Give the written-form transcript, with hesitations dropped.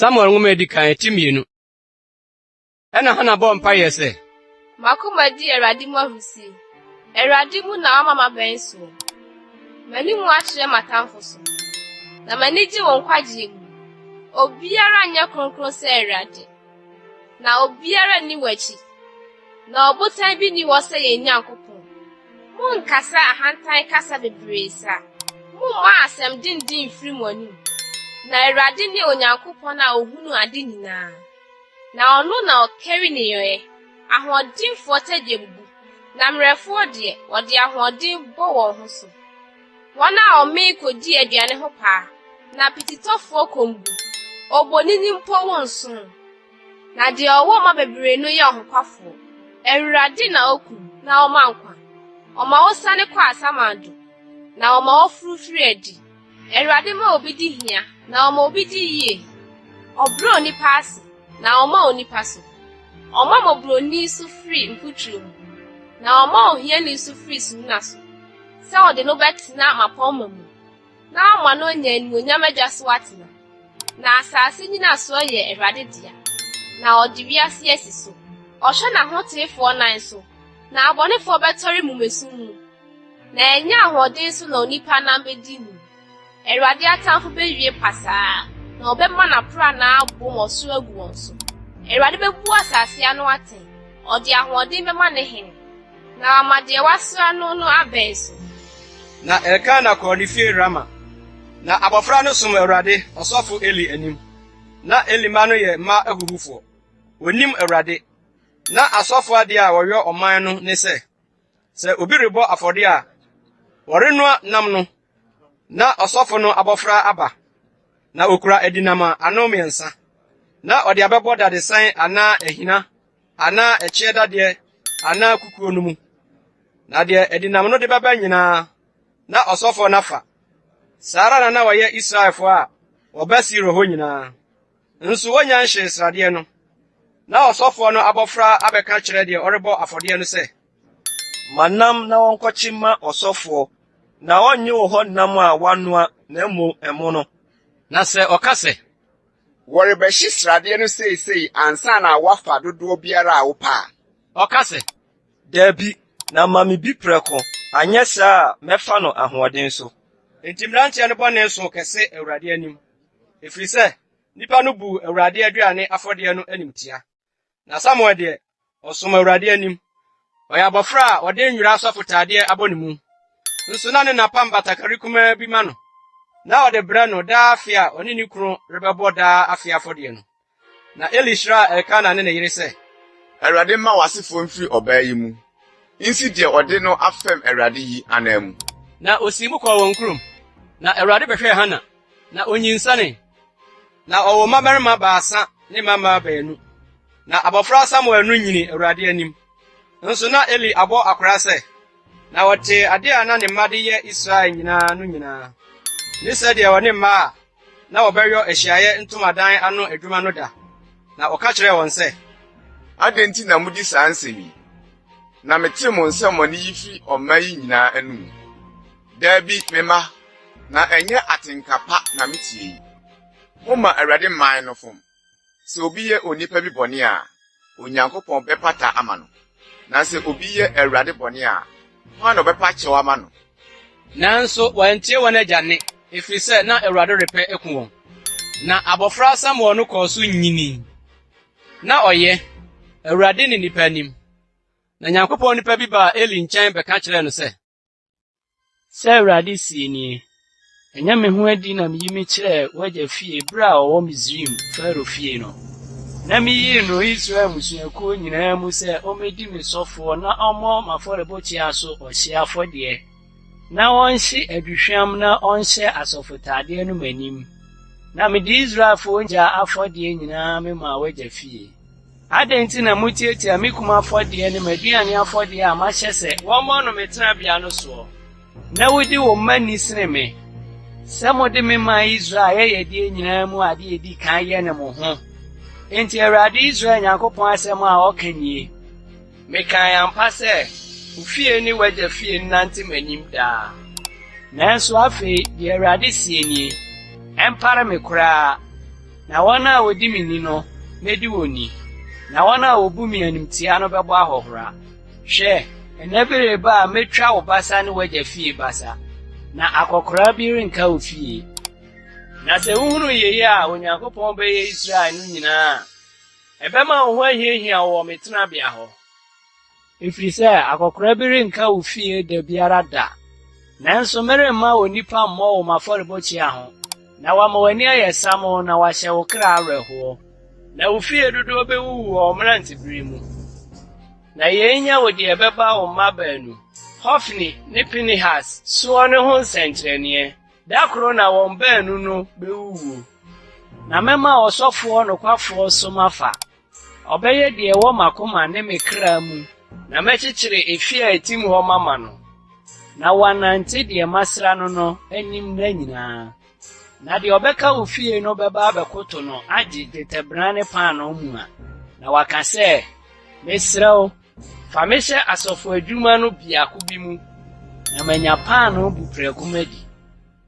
Samuel nwoma a edi kan ti mmienu. Ɛnna Hana bɔɔ mpaeɛ sɛ. M'akoma di Awurade mu ahurusie. Awurade mu na wama m'abɛn soɔ. M'anim akyerɛ m'atamfo so, na m'ani gye wo nkwagyeɛ mu. Obiara nyɛ kronkron sɛ Awurade, na obiara nni w'akyi, na ɔbotan bi nni hɔ sɛ yɛn Nyankopɔn. Monnkasa ahantan kasa bebree saa. Mommma asɛm denden mfiri mo anom. Na Awurade ne Onyankopɔn a ohunu ade nyinaa, na ɔno na ɔkari nneyɔe. Ahoɔdenfoɔ tadua bubu, na mmerɛfoɔ deɛ, wɔde ahoɔden bɔ wɔn ho so. Wɔn a wɔmee kodi aduane ho paa, na apititɔfoɔ kɔm bu. Obonini mpo wo nson. Na deɛ ɔwɔ mma bebree no yɛ ɔhokwafoɔ. Awurade na okum, na ɔma nkwa. Ɔma wosiane kɔ asamando, na ɔma wɔforo firi adi. Awurade ma obi di hia, na ɔma obi di yie. Ɔbrɛ onipa ase, na ɔma onipa so. Ɔma mmɔborɔni so firi mfuturo mu, na ɔma ohiani so firi sumina so, sɛ ɔde no bɛtena mmapɔmma mu, na wama no anya animuonyam adwa so atena. Na asase nnyinasoɔ yɛ Awurade dea, na ɔde wiase asi so. Ɔhwɛ n'ahoteefoɔ nan so, na abɔnefoɔ bɛtɔre mumasum mu. Na ɛnyɛ ahoɔden so na onipa nan bedi nim. Awurade atamfo bewie pasaa, na ɔbɛma n'aprannaa abom ɔsoro agu wɔn so. Awurade bebu asase ano atɛn, ɔde ahoɔden bɛma ne hene, na wama deɛ wasra no no abɛn so. Na Elkana kɔɔ ne fie Rama, na abɔfra no som Awurade, ɔsɔfo Eli anim. Na Eli mma no yɛ mma ahuhufoɔ, wɔnnim Awurade. Na asɔfo adeɛ a wɔyɔ ɔman no ne sɛ, sɛ obi rebɔ afɔdeɛ a, wɔrenoa nam no, na ɔsɔfo no abɔfra aba, na okura adinam a ano mmiɛnsa, na ɔde abɛbɔ dadesɛn anaa ahina anaa ɛkyeɛ dadeɛ anaa kukuo no mu. Na deɛ adinam no de bɛba nyinaa, na ɔsɔfoɔ no afa. Saa ara na na wɔyɛ Israelfoɔ a wɔba Silo hɔ nyinaa. Nso wonya nhyee sradeɛ no, na ɔsɔfoɔ no abɔfra abɛka kyerɛ deɛ ɔrebɔ afɔdeɛ no sɛ, Ma nam na wɔnkɔkye mma ɔsɔfoɔ, na ɔnnye wo hɔ nam a wɔanoa na mmom ɛmo no. Na sɛ ɔka sɛ, Wɔrebɛhye sradeɛ no seesei ansa na woafa dodoɔ biara a wopɛ a. Ɔka sɛ, Dabi, na ma me bi prɛko, anyɛ saa a mɛfa no ahoɔden so. Enti mmeranteɛ no bɔne soo kɛse Awurade anim, ɛfiri sɛ nnipa no buu Awurade aduane afɔdeɛ no animtia. Na Samuel deɛ, ɔsom Awurade anim. Ɔyɛ abɔfra a ɔde nwera asɔfotaadeɛ abɔ ne mu. Nso na ne na pam batakari kumaa bi ma no, na ɔde brɛ no daa afe a ɔne ne kunu rebɛbɔ daa afe afɔdeɛ no. Na Eli hyiraa Elkana ne ne yere sɛ, Awurade mma w'asefoɔ mfiri ɔbaa yi mu nsi deɛ ɔde no afɛm Awurade yi ananmu. Na osii mu kɔɔ wɔn kurom. Na Awurade bɛhwɛɛ Hana, na onyinsɛnee. Na ɔwoo mmabarima baasa ne mmammaa baanu. Na abɔfra Samuel no nyinii Awurade anim. Nso na Eli abɔ akora sɛ, na ɔtee ade a na ne mma de yɛ Israel nyinaa no nyinaa, ne sɛdeɛ ɔne mmaa a na wɔbɛyɔ ahyiaeɛ ntomadan ano adwuma no da. Na ɔka kyerɛɛ wɔn sɛ, Adɛn nti na mudi saa nsɛm yi? Na metee mo nsɛmmɔne yi fi ɔman yi nyinaa anom. Dabi, me mma, na ɛnyɛ atenka pa na metie yi. Momma Awurade man no fom. Sɛ obi yɛ onipa bi bɔne a, Onyankopɔn bɛpata ama no. Na sɛ obi yɛ Awurade bɔne a, hwan na ɔbɛpa kyɛw ama no? Nanso wɔantie wɔn agya nne, ɛfiri sɛ na Awurade repɛ aku wɔn. Na abɔfra Samuel no kɔɔ so nyinii, na ɔyɛ, Awurade ne nnipa anim. Na Nyankopɔn nipa bi baa Eli nkyɛn bɛka kyerɛɛ no sɛ, Sɛ Awurade se nie, Ɛnyɛ me ho adi na miyi me kyerɛɛ w'agya fie bere a ɔwɔ Misraim Farao fie no, na miyii no Israel mmusuakuo nyinaa mu sɛ ommedi me sɔfoɔ na ɔmmɔ m'afɔrebukyia so ɔhyeɛ afɔdeɛ, na ɔnhye aduhwam na ɔnhyɛ asɔfotadeɛ no m'anim. Na mede Israelfoɔ gya afɔdeɛ nyinaa memaa w'agya fie. Adɛn nti na mutiatia me kum afɔdeɛ ne m'aduane afɔdeɛ a mahyɛ sɛ wɔmmɔ no me tenabea no soɔ, na wodi wo mma ni sene me, sɛ mode me man Israel ayɛyɛdeɛ nyinaa mu adeɛ a ɛdi kan yɛ ne mo ho? Enti Awurade Israel Nyankopɔn asɛm a ɔka nie, Mekae ampa sɛ, wo fie ne w'agya fie nnante m'anim daa. Nanso afei, deɛ Awurade seɛ nie, Ɛmpare me koraa. Na wɔn a wɔdi me ni no, medi wɔn ni, na wɔn a wɔbu me animtia no bɛbɔ ahohora. Hwɛ, nna bi reba a metwa wo basa ne w'agya fie basa, na akɔkoraa bi renka wo fie. Na sɛ wohunu yei a Onyankopɔn bɛyɛ Israel no nyinaa a, ɛbɛma wo ho ahiahia wo wɔ me tenabea hɔ. Ɛfiri sɛ akɔkoraa bi renka wo fie da biara da. Nanso meremma onipa mmɔ wo m'afɔrebukyia ho, na wama w'ani ayɛ samoo na wahyɛ wo kra awerɛhoɔ. Na wo fie dodoɔ bɛwuwu wɔ wo mmeranteberɛ mu. Na yei nyɛ wo deɛ ɛbɛba wo mma baanu, Hofni ne Pinehas, soɔ no ho nsɛnkyerɛnneɛ. Da koro na wɔn baanu no bɛwuwuo. Na mɛma ɔsɔfoɔ nokwafoɔ so mafa. Ɔbɛyɛ deɛ ɛwɔ m'akoma ne me kra mu, na mɛkyekyere efie a ɛtim hɔ mama no, na wanante deɛ masra no no anim nna nyinaa. Na deɛ ɔbɛka wo fie no bɛba abɛkoto no agye dwetɛbena ne paanoo mua, na waka sɛ, 'Mesrɛ wo, fa me hyɛ asɔfoadwuma no biako bi mu, na manya paanoo buprɛko madi.